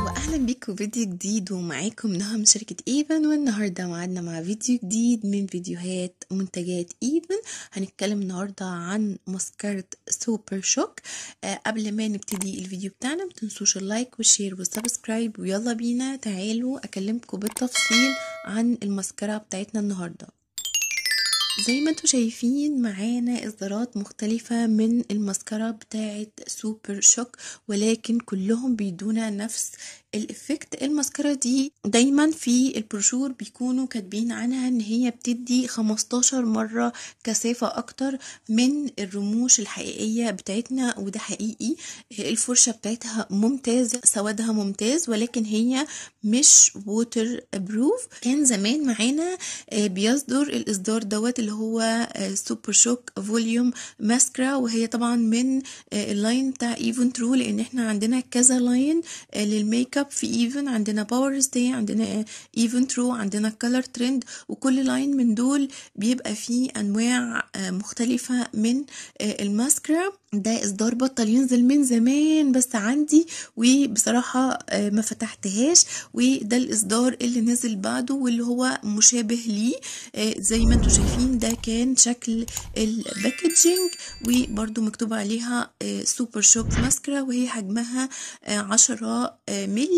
واهلا بيكم فيديو جديد، ومعاكم نهى من شركة ايفن. والنهاردة معادنا مع فيديو جديد من فيديوهات منتجات ايفن. هنتكلم النهاردة عن ماسكارة Super Shock. قبل ما نبتدي الفيديو بتاعنا متنسوش ال like وال share وال subscribe، ويلا بينا تعالوا اكلمكم بالتفصيل عن الماسكارة بتاعتنا النهاردة. زي ما انتم شايفين معانا اصدارات مختلفة من الماسكارا بتاعة Super Shock، ولكن كلهم بيدونا نفس ال effect. الماسكارا دي دايما في البروشور بيكونوا كاتبين عنها ان هي بتدي 15 مرة كثافة اكتر من الرموش الحقيقية بتاعتنا، وده حقيقي. الفرشة بتاعتها ممتازة، سوادها ممتاز، ولكن هي مش waterproof. كان زمان معانا بيصدر الاصدار دوت اللي هو Super Shock Volume Mascara، وهي طبعا من ال line بتاع ايفون ترو، لان احنا عندنا كذا line لل make up في ايفن. عندنا Power Stay، عندنا ايفون ترو، عندنا Color Trend، وكل line من دول بيبقى فيه انواع مختلفة من الماسكرا. ده اصدار بطل ينزل من زمان بس عندي، وبصراحة ما فتحتهاش، وده الاصدار اللي نزل بعده واللي هو مشابه ليه. زي ما انتم شايفين ده كان شكل ال packaging، وبرده مكتوب عليها Super Shock Mascara، وهي حجمها 10 ملي.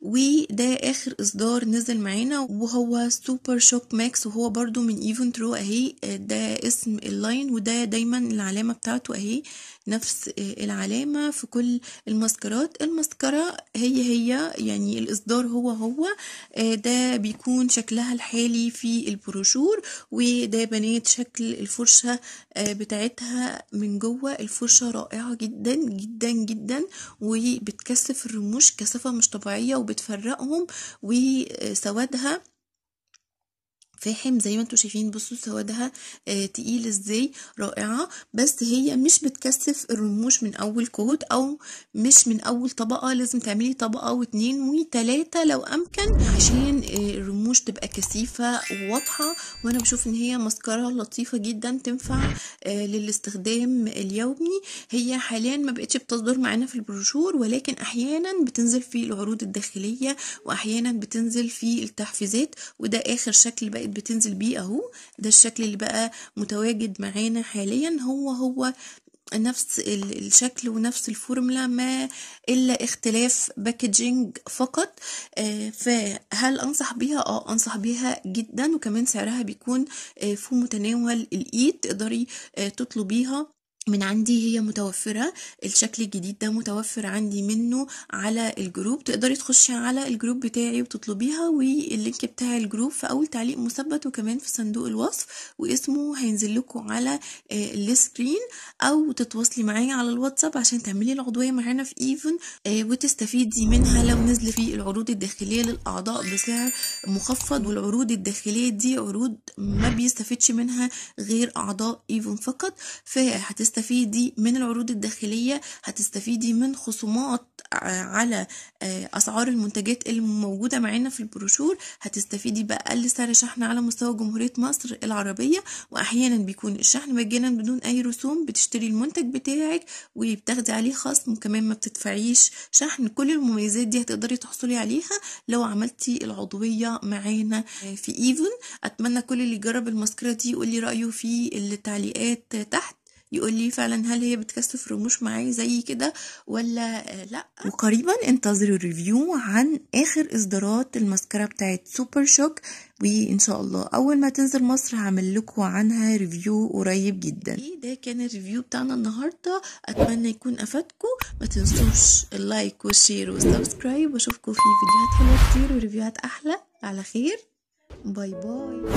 وده اخر اصدار نزل معانا وهو Super Shock Max، وهو برده من ايفون ترو اهي. ده اسم ال line، وده دايما العلامة بتاعته اهي، نفس العلامة في كل الماسكارات. الماسكارا هي هي، يعني الإصدار هو هو. ده بيكون شكلها الحالي في البروشور، وده بنات شكل الفرشة بتاعتها من جوه. الفرشة رائعة جدا جدا جدا، وبتكثف الرموش كثافة مش طبيعية، وبتفرقهم، وسوادها فاحم زي ما انتم شايفين. بصوا سوادها تقيل ازاي، رائعة. بس هي مش بتكثف الرموش من اول coat او مش من اول طبقة، لازم تعملي طبقة واتنين وتلاتة لو امكن عشان الرموش تبقى كثيفة وواضحة. وانا بشوف ان هي ماسكارا لطيفة جدا، تنفع للاستخدام اليومي. هي حاليا ما بقتش بتصدر معانا في البروشور، ولكن احيانا بتنزل في العروض الداخلية، واحيانا بتنزل في التحفيزات، وده اخر شكل بقت بتنزل بيه اهو. ده الشكل اللي بقى متواجد معانا حاليا، هو هو نفس الشكل ونفس الفورمولا، ما الا اختلاف packaging فقط. فهل انصح بيها؟ انصح بيها جدا، وكمان سعرها بيكون في متناول الايد، تقدري تطلبيها من عندي، هي متوفرة. الشكل الجديد ده متوفر عندي منه على ال group، تقدري تخشي على ال group بتاعي وتطلبيها، وال link بتاع ال group في اول تعليق مثبت، وكمان في صندوق الوصف، واسمه هينزل لكم على ال screen، او تتواصلي معايا على الواتساب عشان تعملي العضوية معانا في ايفن، وتستفيدي منها لو نزل في العروض الداخلية للاعضاء بسعر مخفض. والعروض الداخلية دي عروض ما بيستفيدش منها غير اعضاء ايفن فقط، فهتستفيدي من العروض الداخلية، هتستفيدي من خصومات على أسعار المنتجات الموجودة معانا في البروشور، هتستفيدي بأقل سعر شحن على مستوى جمهورية مصر العربية، وأحيانا بيكون الشحن مجانا بدون أي رسوم. بتشتري المنتج بتاعك وبتاخدي عليه خصم، وكمان ما بتدفعيش شحن. كل المميزات دي هتقدري تحصلي عليها لو عملتي العضوية معانا في ايفن. أتمنى كل اللي جرب الماسكارا دي يقولي رأيه في التعليقات تحت، يقول لي فعلا هل هي بتكثف رموش معايا زي كده ولا لا. وقريبا انتظروا review عن اخر اصدارات الماسكارا بتاعت Super Shock، وان شاء الله اول ما تنزل مصر هعمل لكم عنها review قريب جدا. ده كان ال review بتاعنا النهارده، اتمنى يكون افادكم. ما تنسوش ال like وال share وال subscribe، واشوفكم في فيديوهات حلوه كتير وريفيوهات احلى. على خير، bye bye.